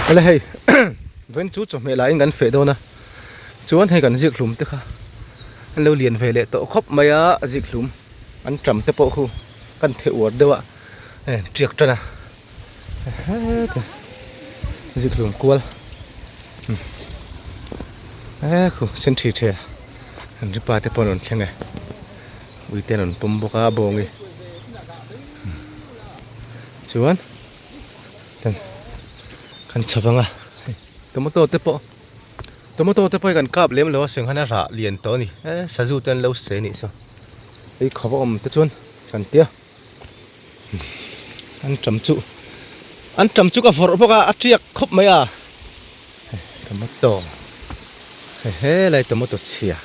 Awle hei vawiin chu chawhmeh laiin kan feh dawn a chuan hei kan zik hlum te kha an lo lian ve leh tawh khawp mai a zik hlum an tam te pawh khu kan theh uar deuh a hei an tiak tan a hete zik hlum kual he khu sen thi the an ri pa te pawh an rawn thleng e ui te an rawn pawm bawk a bawng hi chuan. Kan chho vang a hei tomato te pawh tomato te pawh hi kan kap lem lo a senghan a rah lian tawh a ni e sazu te an lo seh anih chu ei khawp a awm te chuan kan tia an tam chu an tam chu ka vawrh bawk a a tiak khawp mai a tomato hei helai tomato chhia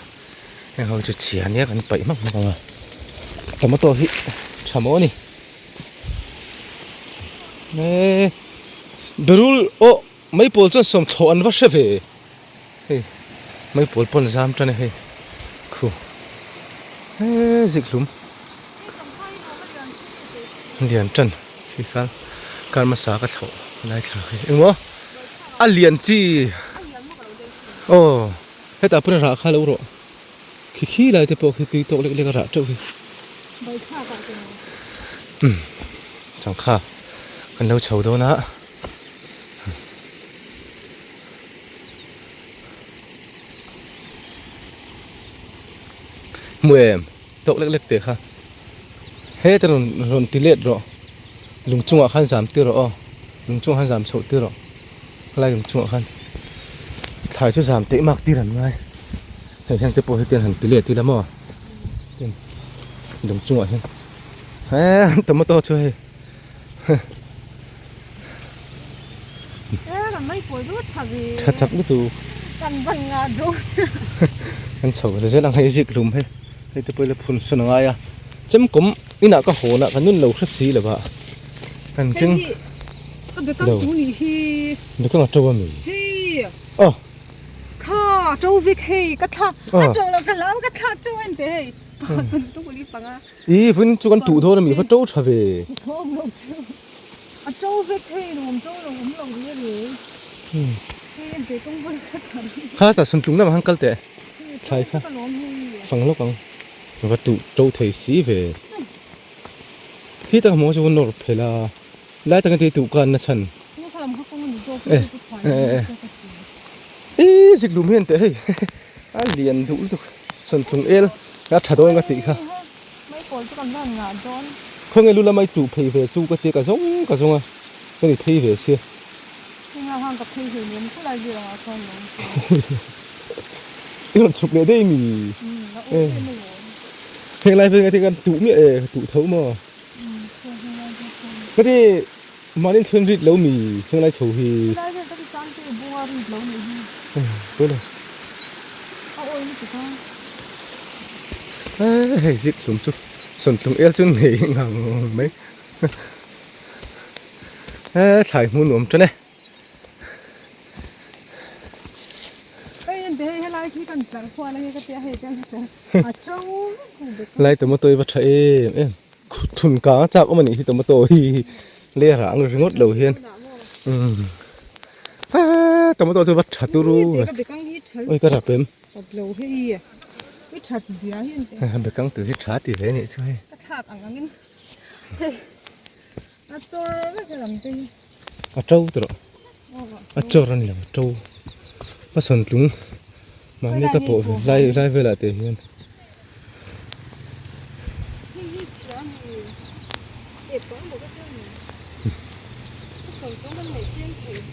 heng ho chu chhia ania kan paih hmak hmak ang a tomato hi tha maw a ni. Eee berul aw maipawl chuan sawmthlawh an va hre ve hei maipawl pawn zam tan a hei khu eee zikhlum lian tan khi khan kar hmasa ka thlawh lai thla khi engmaw a lian chi aw hetah pawn a rah kha lo rawh. Khi khi lai te pawh khi tui tawk lek lek a rah teuh hi. Umm changkha kan lo chho dawn a. Hmu em tawk lek lek teh kha heta rawn rawn ti let rawh lung chungah khan zam tir rawh aw lung chungah khan zam chhoh tir rawh. Helai lung chungah khan thlai chu zam teih mak tir an ngai hei hian te pawh hi tian han ti let ila maw tin lung chungah hian he tomato chu hei tha chak lutuk kan chho ve zel ang hei zik hlum hei hei te pawh ila phun sawn a ngai a chemkawm inah ka hawn a ka nun lo hre si lo va kan keng. Ka bekang tu nih hi. Bekang a to a mi? Hei. Oh. Kha a to vek hei ka thla a to lo ka lau ka thla to en te hei. Pakhat pahnih tu li panga. I vun chu kan tuh dawn a mi va to tha ve. Thawm lo chu. A to vek hei nuam to lo awm lo ri ri. Hei en te kawng bul ka thla. Kha ta sun tlung lamah han kal teh. Thlai kha. Fang lawk ang. Va tuh to thei si ve. Khi tak hmuh chu nawr phel a. Lai taka tih tuh kan na chhan. E e e e zik lum hian teh hei a lian duh lutuk chhawntlung el a tha dawn ka tih kha. Khawnge lu lamai tuh phei ve chu ka tia ka zawng ka zawng a ka ni phei ve sia. I rawn chhuk leh daih mi e heng lai phei kan tuh miah e tuh tho maw. Ka ti mahni thlen rit lo mi heng lai chho hi. Pawi lo. Hei zik hlum chu sawntlung el chu nei ngang mai. Thlai hmun nuam tan e. Lai tomato hi va tha em em thun kang a chak awm a nih hi tomato hi lei a rah ang ringawt lo hian umm tomato chu va tha turu oi ka rap em bekang tur hi tha ti ve a nih chu hei. A to tawh a chawr a ni lo a to a sawntlung mahni ka pawh ve lai lai velah te hian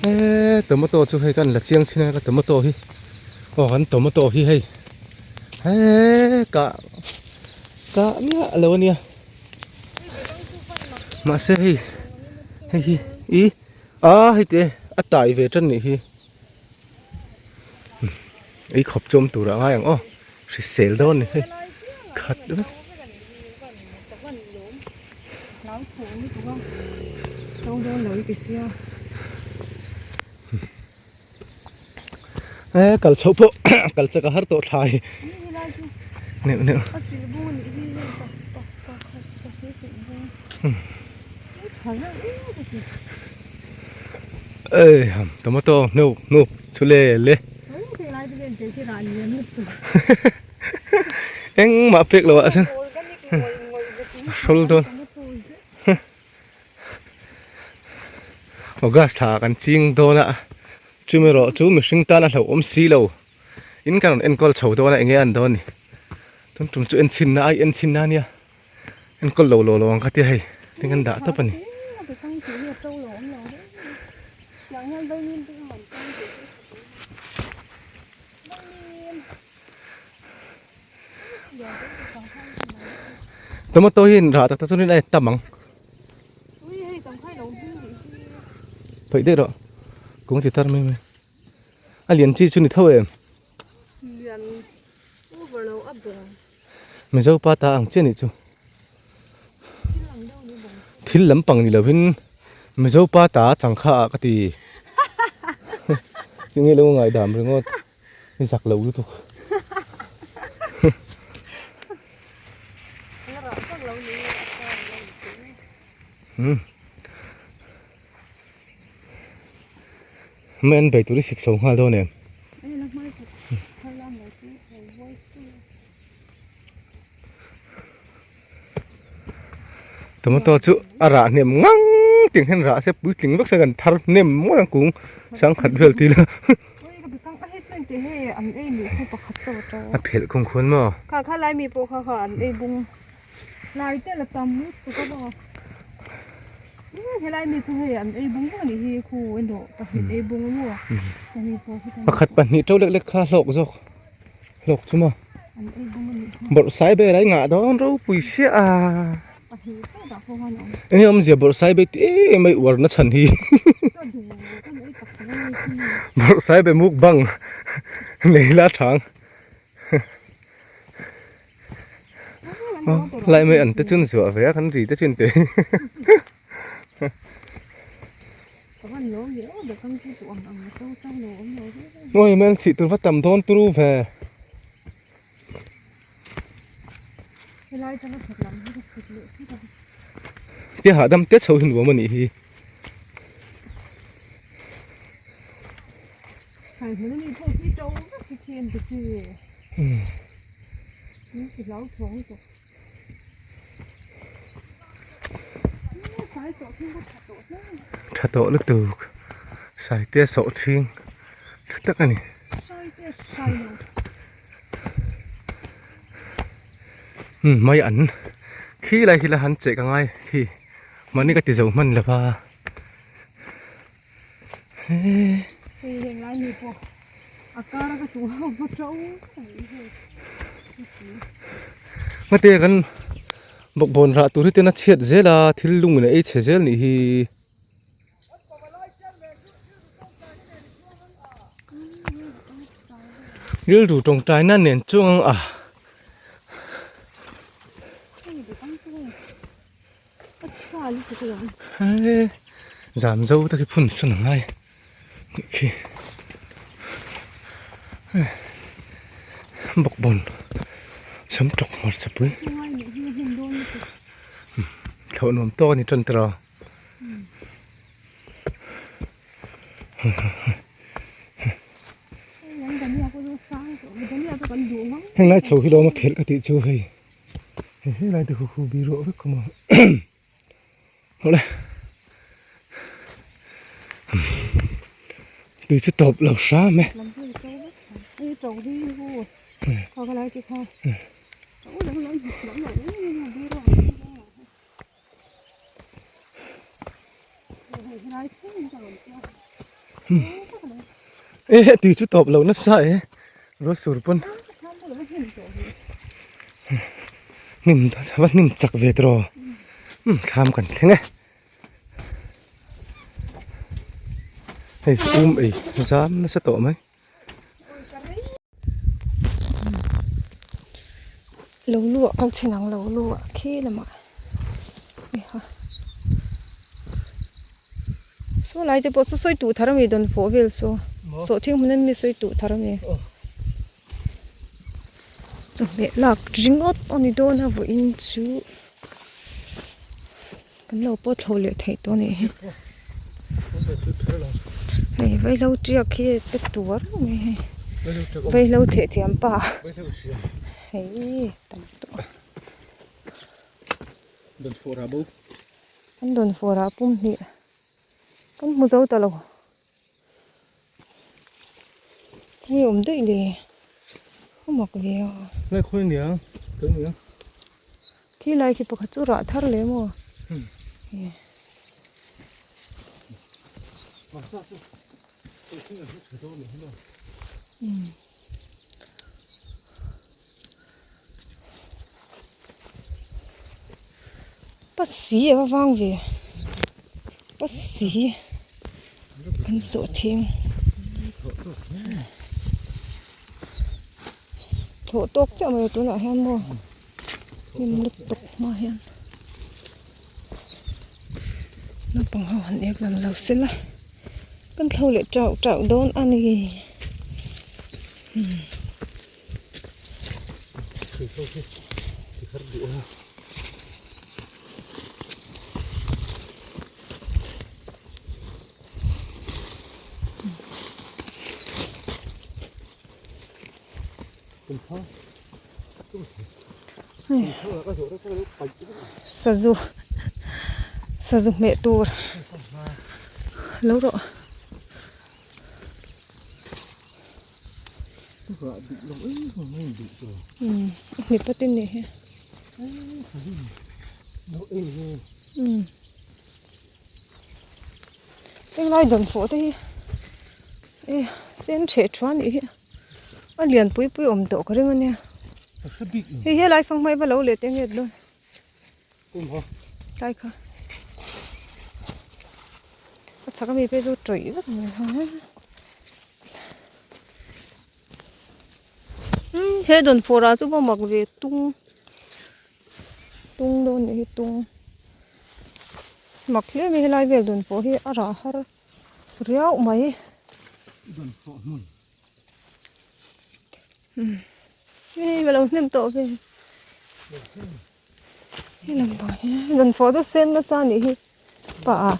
eee tomato chu hei kan la chiang chin a ka tomato hi aw kan tomato hi hei eee kah kah miah lo a nia. Mahse hei hei hi ih a hei te a tai ve tan nih hi ei khawp chu awm tur ah ngai ang aw hrisel dawn a ni hei khat vek. E kal chhoh pawh kal chak a har tawh thlai neuh neuh Ei ham tomato hnuk hnuk chu le le. Engmah pek lo ah chuan a hrawl dawn. August thla kan ching dawn a chumi erawh chu mihring tan a hlauhawm si lo in kan rawn enkawl chho dawn a enge an dawn ni tun tum chu enchhinna ai enchhinna ania. Enkawl lo lo lo ang kha tia hei tin kan dah tawp a ni. Tomato hi rah tak tak chuan a tam ang. Phaih daih rawh kung ti tar mai mai. A lian chi chu ni tho em? Lian over lo a bawng. Mizo pa ta ang chiah nih chu. Thil lampang ni lovin Mizo pa ta changkha ah ka ti. Tinge lo ngaidam ringawt i zak lo lutuk. Mai an bei tur i sik so nghal dawn em? Tomato chu a rah hnem ngang ting hian rah se puitling vek se kan thar hnem ngawt ang kung sangkhat vel ti ila. A phelh khung khuan maw? Lai te la tam lutuk a maw helai mi chu hei an ei bung vek a nih hi khu erawh pahnih ei bung a maw pahnih pawh khi pakhat pahnih to lek lek kha hlawk zawk hlawk chu maw an ei bung a nih hi bawrhsai vel a ingah dawn ropui siah a pahnih chauh dah pawh khan a awm enge awmzia bawrhsai vel tih em em a i uar na chhan hi bawrhsai be mukbang nei la thang. Lai mai an te chun zuah ve a kan ri te chun te. Ngawi mai an sih tur va tam dawn turu ve. Tia hahdam te chho hi nuam a nih hi. Tha tawh lutuk saite sawhthing tha tak a ni. Mai an khi lai khi la han cheh ka ngai khi mahni ka ti zo hman lo va. Hei heng lai mi pawh a kar a ka tuh ho va to Ngate kan bawkbawn rah tur hi ten a chhiat zel a thil lung in a ei chhe zel nih hi. Rilru tawngtaina nen chuang a. Zam zo te khi phun sawn a ngai nih khi bawkbawn sam tawk hmarcha pui thlawh nuam tawk a ni tan tawh a. Heng lai chho hi lawm a phelh ka tih chu hei. Hei he lai te khu khu bi ruah vek khawm a awle tui chu tawp lo hram e e he tui chu tawp lo nasa e ruah sur pawn hnim va hnim chak ve tawh thlam kan thleng e hei um ei zam nasa tawh mai. Lo luah kal chin ang lo luah khi lamah heiha saw lai te pawh saw sawi tuh thar a mi dawn fawh vel saw sawhthing hmun a mi sawi tuh thar a mi chawhmeh lak ringawt a ni dawn a vawiin chu kan lo pawt thlo leh theih tawh a nih hi. Hei vaihlo tiak hi a pe tuar mai hei vaihlo theh thiam pa hei tam tawh an dawn fawr ah pum hnih kan hmu zo ta lo hei awm daih le a mak ve a khi lai khi pakhat chu rah thar leh maw Pasi a va vang ve pasi kan sawh thing thawh tawk chiah mai tunah hian maw hnim lutuk hma hian naupang ho han exam zo sela kan thlo leh tauh tauh dawn a ni. Sazu sazu hmeh tur lo rawh. Umm a hmeh pawt in nih hi. Umm henglai dawnfawh te hi e sen ṭheh ṭhuah a nih hi a lian pui pui awm tawh ka ring a nia hei helai fanghmai va lo leh teh nge dawn tlai kha a chhak ami phei chu tawih vek mai umm he dawnfawh rah chu va mak ve tung tung dawn nih hi tung mak hle mai helai vel dawnfawh hi a rah har riau mai umm hei ka lo hnem tawh ve he lampang hi dawnfawh chu sen nasa a nih hi pa ah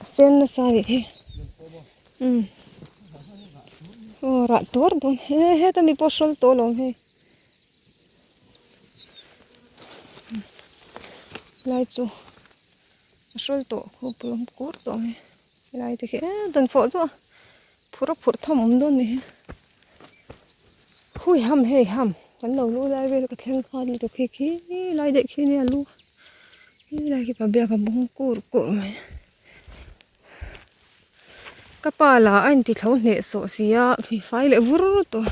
a sen nasa a nih hi umm aw rah tur dawn he heta mi pawh hrawl tawh alawm hei. Lai chu a hrawl tawh khawpui awm kur tawh mai helai te khi eee dawnfawh chu a phur a phurh tham awm dawn ni hi hui ham hei ham kan lo lu lai vel ka thleng kha lutuk khi khi lai daih khi nia lu helai khi pa biak a bawng kur kur mai ka pa lah a inti thlo hneh sawh si a khi fai leh vur tawh.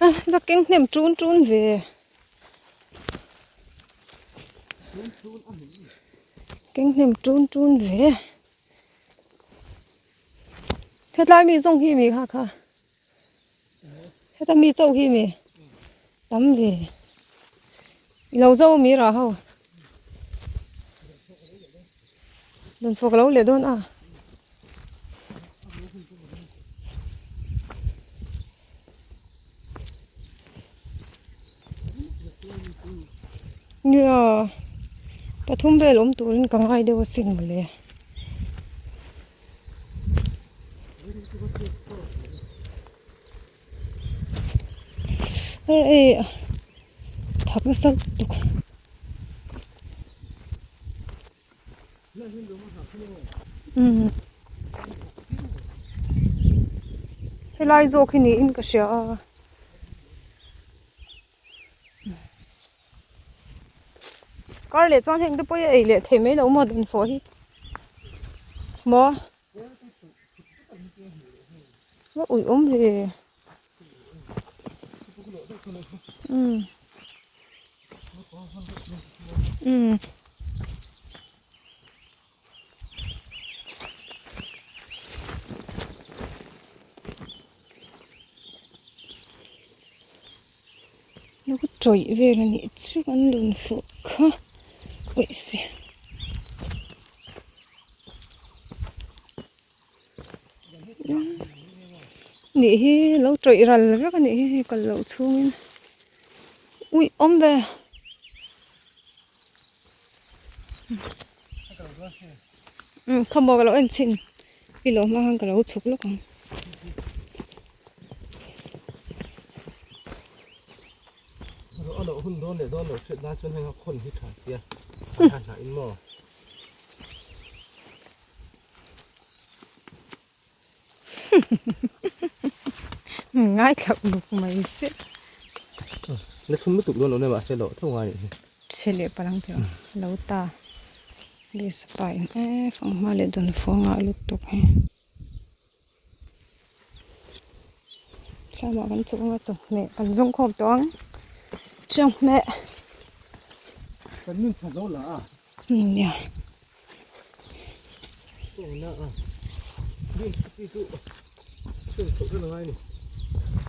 A va keng hnem tun tun ve keng hnem tun tun ve hetlai mi zawng hi mi kha kha heta mi chauh hi mi tam ve i lo zo mi rah ho rawn fawk lo leh dawn a. Nia pathum vel awm turin ka ngai deuh asin mawle. Hei thak nasa lutuk. Umm helai zawk hi niin ka hria a kar leh chuan heng te pawh hi a ei leh thei mai lo maw dawnfawh hi maw a ui awm ve umm. Umm. Lo tawih vel a nih chu kan dun fuh kha awih si. Nih hi lo tawih ral vek a nih hi hei kal loh chhungin uih awm ve. Umm khawmaw ka lo en chhin i lo hma khan ka lo chhuk lawk ang. A loh hun dawn leh dawn loh hriat nan chuan heng a khawn hi tha tia a hna in maw. Ngaithla uluk mai se. La thlum lutuk dawn lo nia mahse loh tho ngai nih hi. Chhe leh palang tih a lo ta lisa pa in e fanghma leh dawnfawh ngah lutuk hi. Thlamah kan chhuk anga chawhmeh kan zawng khawm tawh ang chawhmeh. Kan nun tha zo la a. Nia.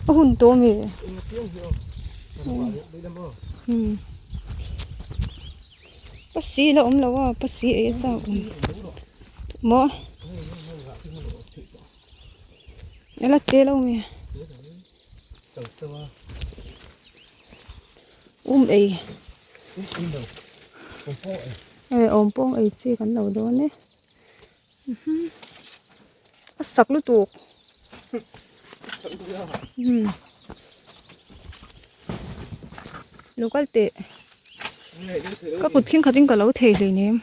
A hun tawh ami? Pasi la awm lo a pasi ei a chak awm maw a la te lo ami um ei. Hei awm pawng ei chi kan lo dawn e a sak lutuk umm lo kal teh ka kut thleng khat in ka lo thei hleinem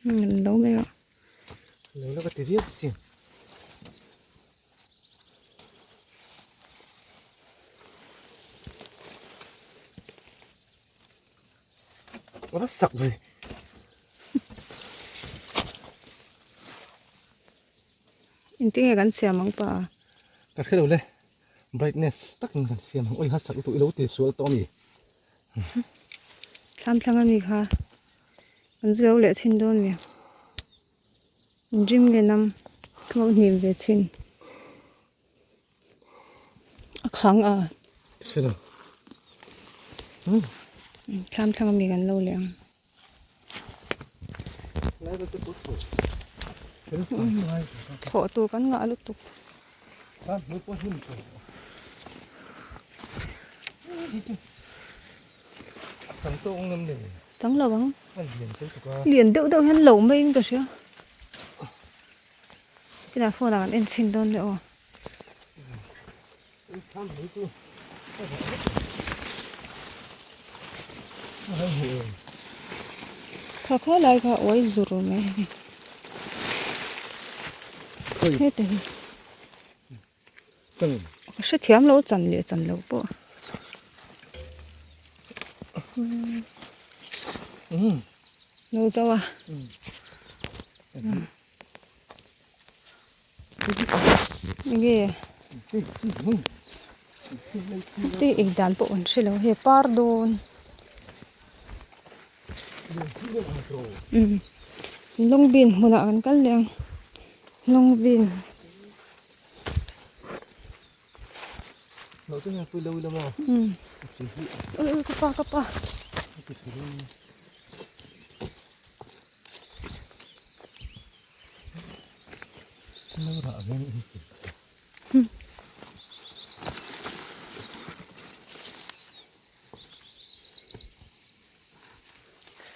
umm lo mai a. A sak ve. Engtin nge kan siam ang pa? Ka hre lo le. Brightness takin kan siam ang. Oi ha sak lutuk i lo ti sual tawh a mi. Thlam thlang a mi kha. Kan zu lo leh chhin dawn mi. Inrim nge nam ka lo hnim ve chhin. A khang a. Hre lo. Thlam thlang ami kan lo leh ang. Thawh tur kan ngah lutuk. Chang lo ang. Lian deuh deuh hian lo maiin ka hria. Tunah phone ah kan en chhin dawn le aw. Kha kha lai kha uai zur mai a ni. Heta hi. Ka hrethiam lo chan leh chan loh pawh. Lo zo a. Enge te eng dan pawh an hre lo hei par dawn long bean hmunah kan kal leh ang long bean ka pa ka pa.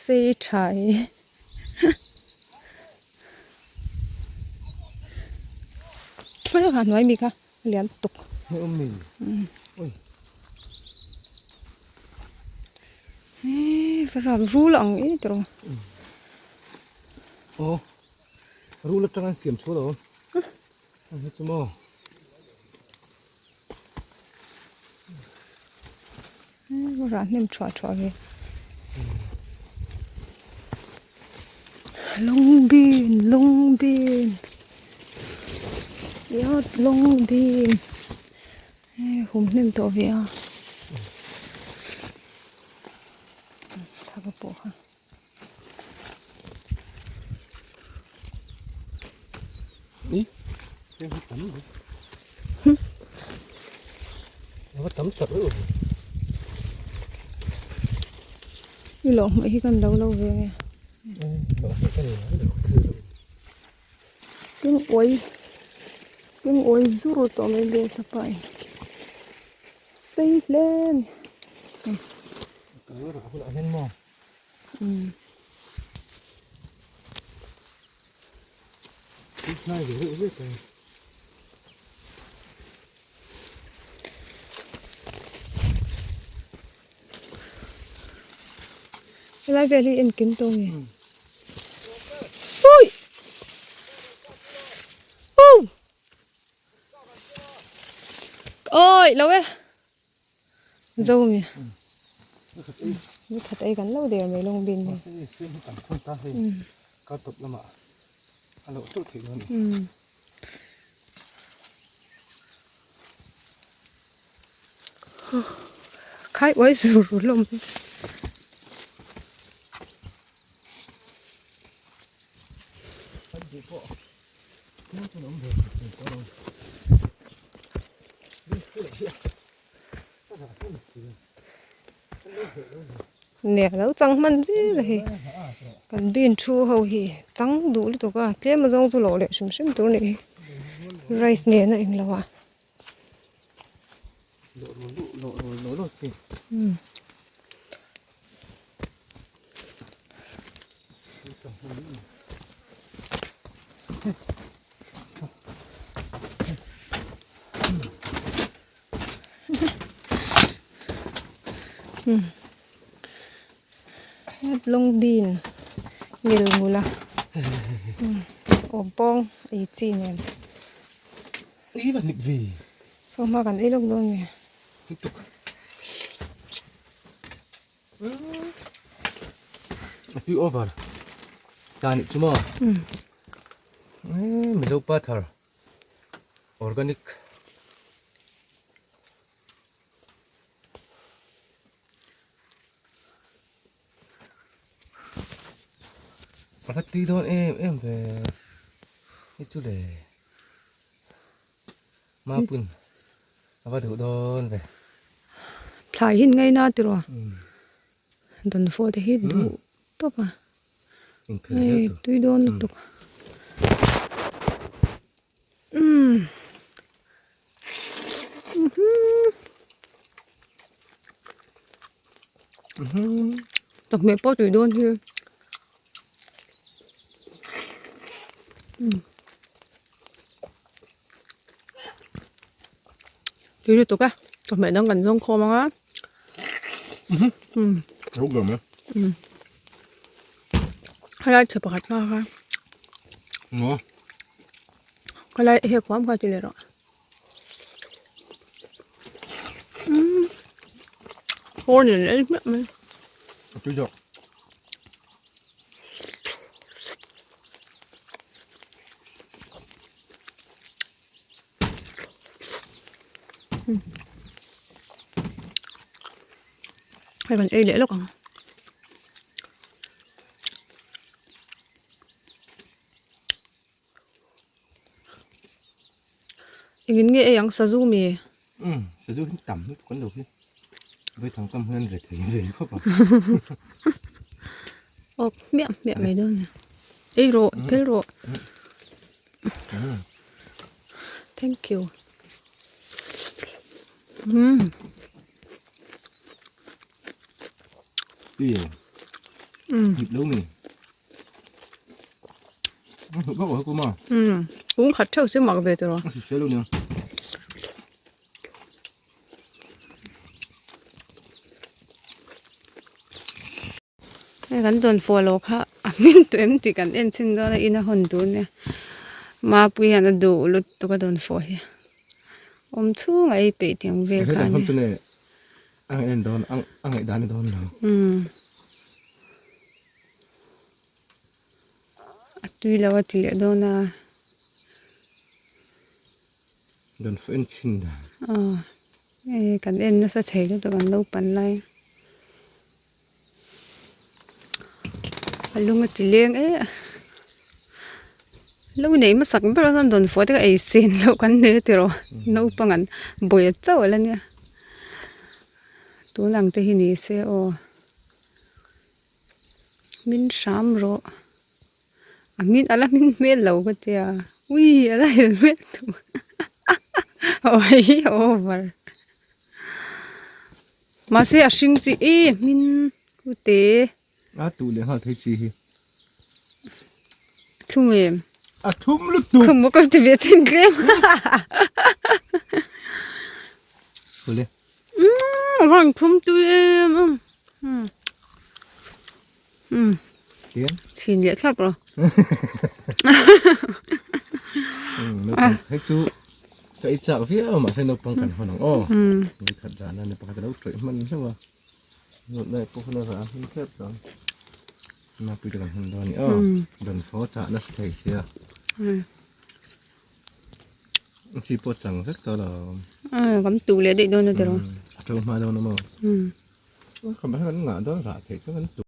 Sei tha hi hnuai mi kha a lian tuk rul ang e tiraw. Aw rul atang an siam thu lo a ni chu maw rah hnem thuah thuah ve long bean long bean iat long bean hei hum hnem tawh ve a chhak a pawh kha. I lawh hmuh hi kan lo lo ve nge. Keng uai keng uai zur tawh mai bel sapai sei hle a ni. Hnai ve reuh zet a. Helai vel hi enkim tawh nge? Ui! Oh! Oi, lo e. Zo mi. Ni khat ei kan lo der mai long bin ni. Ka top lama a lo teuh theih dawn. Khai uai zur hlawm. Nia lo chang hman zel a hei kan bean thu ho hi chang duh lutuk a tlem azawng chu lawh leh hrim hrim tur a nih hi rice nen a englo a. Long bean ngil ngul a awm pawng ei chi nen hma kan ei lawk dawn nge. A tui over ta nih chu maw Mizo pa thar organic A va tui dawn em em ve hei chu le mapun a va duh dawn ve. Thlai hi ngaina tiraw dawnfawh te hi duh tawp a hei tui dawn lutuk. Chawhmeh pawh tui dawn hi. Tui lutuk a, chawhmeh dang kan zawng khawm ang a. Helai chhe pakhat nghak a. Helai hei khuam kha ti leh rawh. Horn in ei hmiah mai. A tui zawk. Hei kan ei leh lawk ang. Engin nge ei ang sazu mi? Umm sazu hi tam lutuk an lo hi. Vaithang kam hian ve thei ve khawp ang. Awk hmiah hmiah mai dawn a ni. Ei rawh phel rawh. Thank you. Umm. Tui e. Umm. Hip lo mi. Umm kung khat theuh chu mak ve tawh. Hei kan dawn fawh loh kha a hmin tawh em tih kan en chhin dawn a in a hawn tur nia Mapui hian a duh lutuk a dawn fawh hi awm chhung a ei peih tih ang vel kha a ni. Umm. A tui lo a ti leh dawn a. Don fu en chin dan. Aw hei kan en nasa thei lutuk an lo pan lai. A lung a ti leng e. Lo nei hmasak ber a chuan dawn fuh te ka ei sen loh kan nei a tiraw naupang an buai chauh a la nia. Tun ang te hi ni se aw. Min hram rawh a hmin a la hmin hmel lo ka tia ui a la hel hmel tawh awii over mahse a hring chi e hmin kute a tuh leh nghal thei chi hi thlung em. A thum lutuk. Khum ka ti ve chin tlem. Ule. Umm van thum tui em em. Umm. Umm. Tian. Chhin leh thlap rawh. Umm naupang hei chu ka ei chak viau mahse naupang kan hawn ang aw. Umm. Ni khat zan a ni pakhat a lo tawih hman hlauh a. Nawlh pawh hun a rah hman tep tawh. Napui te kan hman dawn a ni aw. Rawn thaw chah nasa thei sia. Chi pawh chang vek tawh lo. Kan tu leh daih dawn a tiraw. A to hma dawn a maw. Kan ngah dawn rah theih chuan kan tu.